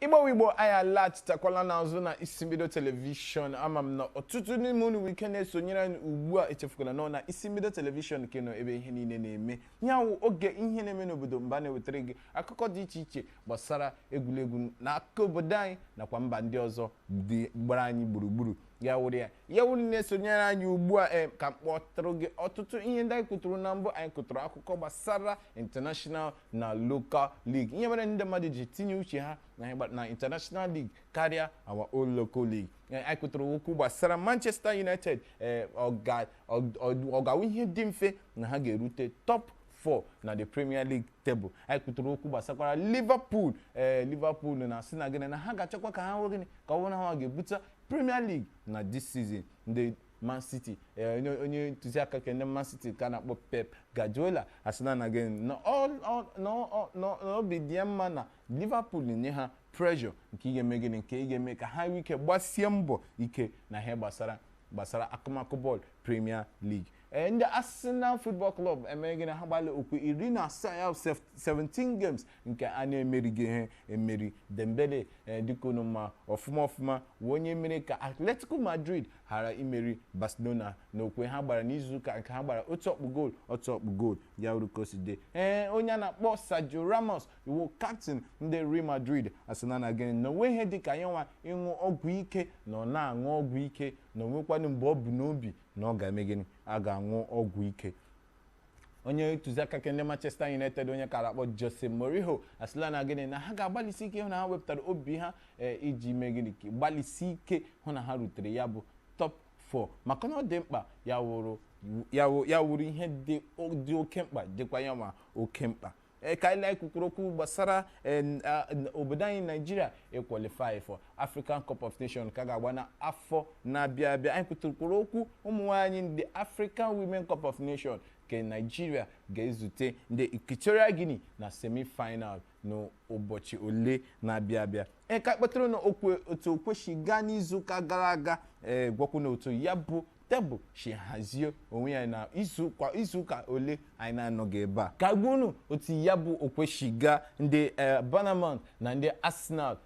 Igbo Igbo, anyị alaghachitakwala n'azụ na Isi Mbido Television. Ama m na ọtụtụ n'ime unu nwere ike na-esonyere anyị ugbu a. Echefukwala nọ na Isi Mbido Television nke nọ ebe ihe niile na-eme, ya wụ oge ihe na-eme n'obodo, mba na-ewetara gị akụkọ dị iche iche gbasara egwuregwu na akụkọ obodo anyị nakwa mba ndị ọzọ dị gbara anyị gburugburu. Ya wụrụ ya, ya wụrụ na-esonyere anyị ugbu a, ka m kpọtụrụ gị ọtụtụ ihe ndị anyị kwuturu na mbụ. Anyị kwuturu akụkọ gbasara international na local league, ihe mere ndị mmadụ ji tinye uche ha na international league karịa our own local league. Anyị kwuturu okwu gbasara Manchester United, ọ ga-awụ ihe dị mfe na ha ga-erute top 4 na the Premier League table. Anyị kwuturu okwu gbasakwara Liverpool. Liverpool na-asị na gịnị, na ha ga-achọkwa ka ha nwee gịnị, ka ọ bụrụ na ha ga-ebute Premier League na this season. Ndị Man City, onye ntụziaka nke ndị Man City ka a na-akpọ Pep Guardiola asịna na gịnị, na obi dị ya mma na Liverpool na-enye ha pressure nke ị ga-eme gịnị, nke ị ga-eme ka ha nwee ike gbasie mbọ ike na ihe gbasara akụmakụ bọọlụ Premier League. Ndị Arsenal Football Club emere gịnị? Ha gbalị okwe 17, ya 17 games nke a na-emerighị ihe emeri. Dembele, dịka unu ma ọfụma ọfụma, wụ onye mere ka Atletico Madrid ghara imeri Barcelona n'okwe ha gbara n'izuụka nke ha gbara otu ọkpụ goal otu ọkpụ goal. Ya wuru ka o si dị. Onye a na-akpọ Sergio Ramos iwu captain ndị Real Madrid asịna na gịnị, na onwe ihe dịka ya nwa ịṅụ ọgwụ ike, na ọ na-aṅụ ọgwụ ike, na onwekwanụ mgbe ọ bụ n'obi na ọ ga-eme gịnị, a ga-aṅụ ọgwụ ike. Onye ntụziaka nke ndị Manchester United, onye kara akpọ Jose Mourinho, asịla na gịnị, na ha ga-agbalịsi ike hụ na ha wepụtara obi ha iji mee gịnị, ka gbalịsi ike hụ na ha rutere ya bụ top 4, maka na ọ dị mkpa. Ya wụrụ ihe dị oke mkpa, dịkwa ya ma oke mkpa. Ka anyị kwukwuru okwu gbasara obodo anyị Naijiria ịqualify for African Cup of Nations ka ga-agba na afọ na-abịa abịa. Anyị kwutukwuru okwu ụmụ nwaanyị ndị African Women Cup of Nations nke Naijiria ga-ezute ndị Equatorial Guinea na semi-final n'ụbọchị ole na-abịa abịa. Ka kpatara na okwe otu okweshi gaa n'izuụka gara aga, gwakwu na otu ya bụ tebụl si hazie onwe ya na izu kwa izuụka ole anyị na-anọghị ebe a, ka gwa unu otu ya bụ okweshiga. Ndị Bournemouth na ndị Arsenal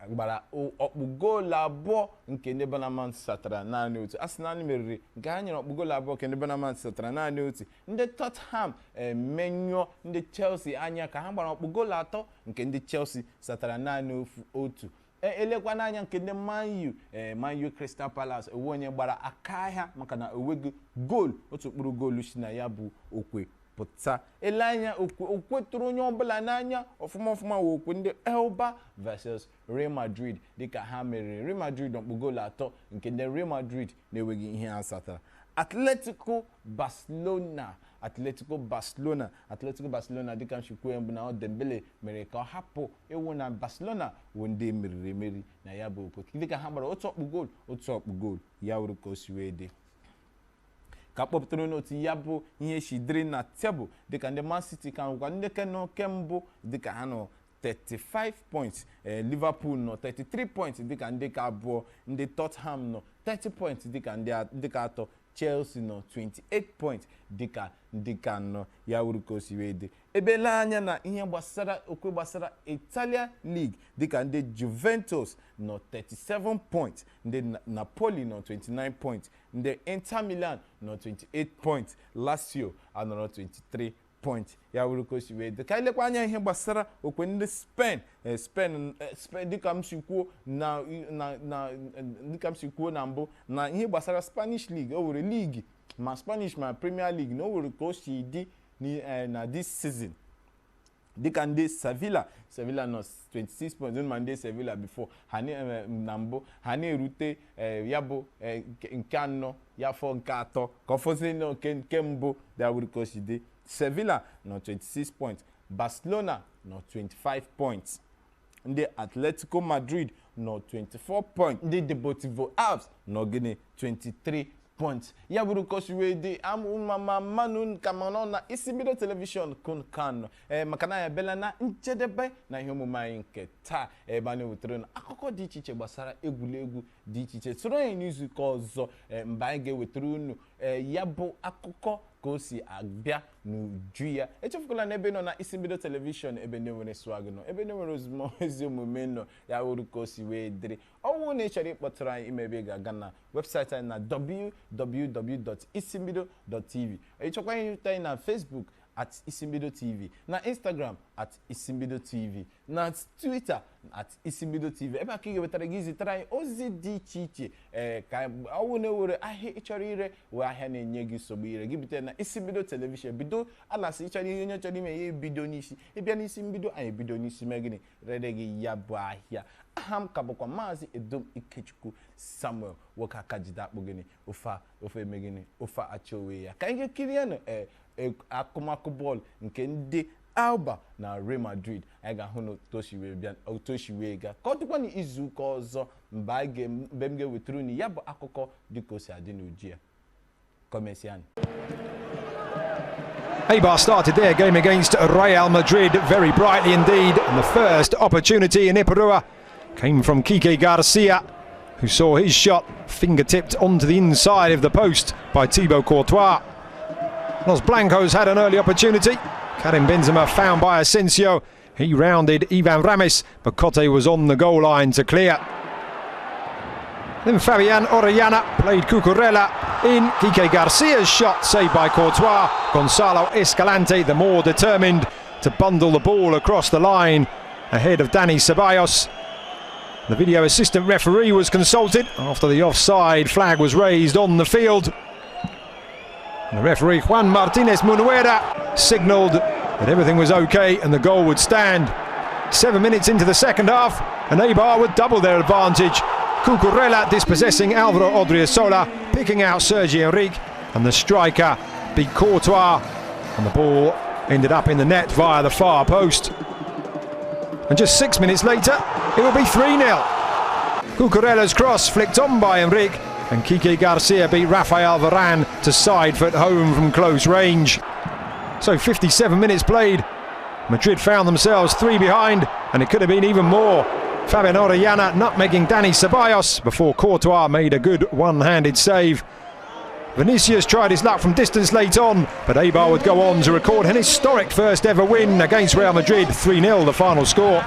gbara ọkpụ goolu 2 nke ndị Bournemouth satara naanị otu. Arsenal meriri nke ha nyere ọkpụ goolu 2 nke ndị Bournemouth satara naanị otu. Ndị Tottenham menyụọ ndị Chelsea anya ka ha gbara ọkpụ goolu 3 nke ndị Chelsea satara naanị otu. Elekwa n'anya nke ndị Man U, Man U Crystal Palace, ewe onye gbara aka ahịa maka na enweghị goolu, otu mkpụrụ goolu si na ya bụ okwe pụta. Ele anya okwe okwe tụrụ onye ọbụla n'anya ọfụma ọfụma wee okwe ndị Eibar versus Real Madrid, dịka ha meriri Real Madrid ọkpụ goolu 3 nke ndị Real Madrid na-enweghị ihe ha satara. Atletico Barcelona, Atletico Barcelona, Atletico Barcelona, dịka m si kwuo mbụ, na ọ Dembele mere ka ọ hapụ ịwụ na Barcelona wụ ndị meriri emeri na ya bụ okwe, dịka ha gbara otu ọkpụ goolu otu ọkpụ goolu. Ya wuru ka o si wee dị. Ka kpọpụtara n'otu ya bụ ihe si dịrị na tebụl, dịka ndị Man City ka nwekwa ndị ke nọ ke mbụ dịka ha nọ 35 points, Liverpool nọ 33 points dịka ndị ka abụọ, ndị Tottenham nọ 30 points dịka ndị ka atọ, Chelsea nọ 28 points dịka ndị ka anọ. Ya wuru ka o si wee dị. Ebele anya na ihe gbasara okwe gbasara Italian League, dịka ndị Juventus nọ 37 points, ndị Napoli nọ 29 points, ndị Inter Milan nọ 28 points, Lazio anọrọ 23 point. Ya wuru ka o si wee dị. Ka anyị lekwa anya ihe gbasara okwe ndị Spain. Spain, Spain, dịka m si kwuo na mbụ na ihe gbasara Spanish League, o were league ma Spanish ma Premier League, na o were ka o si dị na this season, dịka ndị Sevilla, Sevilla nọ 26 points, ma ndị Sevilla before ha na mbụ ha na-erute ya bụ nke anọ, ya fọ nke atọ ka ọ fọzie nọ nke mbụ. Ya wuru ka o si dị. Sevilla nọ 26 points, Barcelona nọ 25 points, ndị Atletico Madrid nọ 24 points, ndị Deportivo Alavés nọ gịnị, 23 points. Ya bụrụ ka o si wee dị. Amụmama mmanụ ka ma nọ na Isi Mbido Television kunkan, maka na ya abịala na njedebe na ihe omume anyị nke taa, ebe a na-ewetara unu akụkọ dị iche iche gbasara egwuregwu dị iche iche. Soro anyị n'izuụka ọzọ, mgbe anyị ga-ewetara unu ya bụ akụkọ. ka o si abịa n'uju ya. Echefukwala na ebe nọ na Isi Mbido Television, ebe ndị nwere swag nọ, ebe ndị nwere ozugbo ezi omume nọ, ya wuru ka o si wee dịrị. Ọ bụrụ na ị chọrọ ịkpọtụrụ anyị, ime ebe ị ga-aga na webụsaịtị anyị na www.isimbido.tv. Ị chọkwa ịhụta anyị na Facebook @IsimbidoTV, na Instagram @IsimbidoTV, na Twitter @IsimbidoTV. Ebe a ka ị ga-ewetara gị zitere anyị ozi dị iche iche. Ee, ka ọwụ na-ewere ahịa ị chọrọ ire wee ahịa na-enye gị nsogbu ire gị, bute na Isi Mbido Television. Bido a na-asị ịchọrọ ihe onye chọrọ ime ya ebido n'isi. Ịbịa n'isi mbido, anyị ebido n'isi mee gịnị? Rere gị ya bụ ahịa. Aha m ka bụkwa Maazị Edom Ikechukwu Samuel, nwoke aka jide akpụ gịnị ofe ofe eme gịnị ofe achọ onwe ya. Ka anyị ga-ekirienụ ee akụmakụ bọọlụ nke ndị Alba na Real Madrid. Anyị ga-ahụ na otu o si wee gaa. Ka ọ dịkwa n'izu ụka ọzọ, mgbe m ga-ewetara unu ya bụ akụkọ dịka o si adị n'uju ya. Kọmesianụ. Eibar started their game against Real Madrid very brightly indeed, and the first opportunity in Ipurua came from Kike Garcia, who saw his shot finger-tipped onto the inside of the post by Thibaut Courtois. Los Blancos had an early opportunity. Karim Benzema found by Asensio. He rounded Ivan Ramis, but Cote was on the goal line to clear. Then Fabian Orellana played Cucurella in. Kike Garcia's shot saved by Courtois. Gonzalo Escalante, the more determined to bundle the ball across the line ahead of Dani Ceballos. The video assistant referee was consulted after the offside flag was raised on the field. And the referee, Juan Martinez Munuera, signalled that everything was okay and the goal would stand. 7 minutes into the second half, and Eibar would double their advantage. Cucurella dispossessing Alvaro Odriozola, picking out Sergi Enrique, and the striker beat Courtois, and the ball ended up in the net via the far post. And just 6 minutes later, it will be 3-0. Cucurella's cross flicked on by Enrique, and Kike Garcia beat Rafael Varane to side foot home from close range. So 57 minutes played. Madrid found themselves three behind, and it could have been even more. Fabian Orellana nutmegging Dani Ceballos before Courtois made a good one-handed save. Vinicius tried his luck from distance late on, but Eibar would go on to record an historic first ever win against Real Madrid, 3-0 the final score.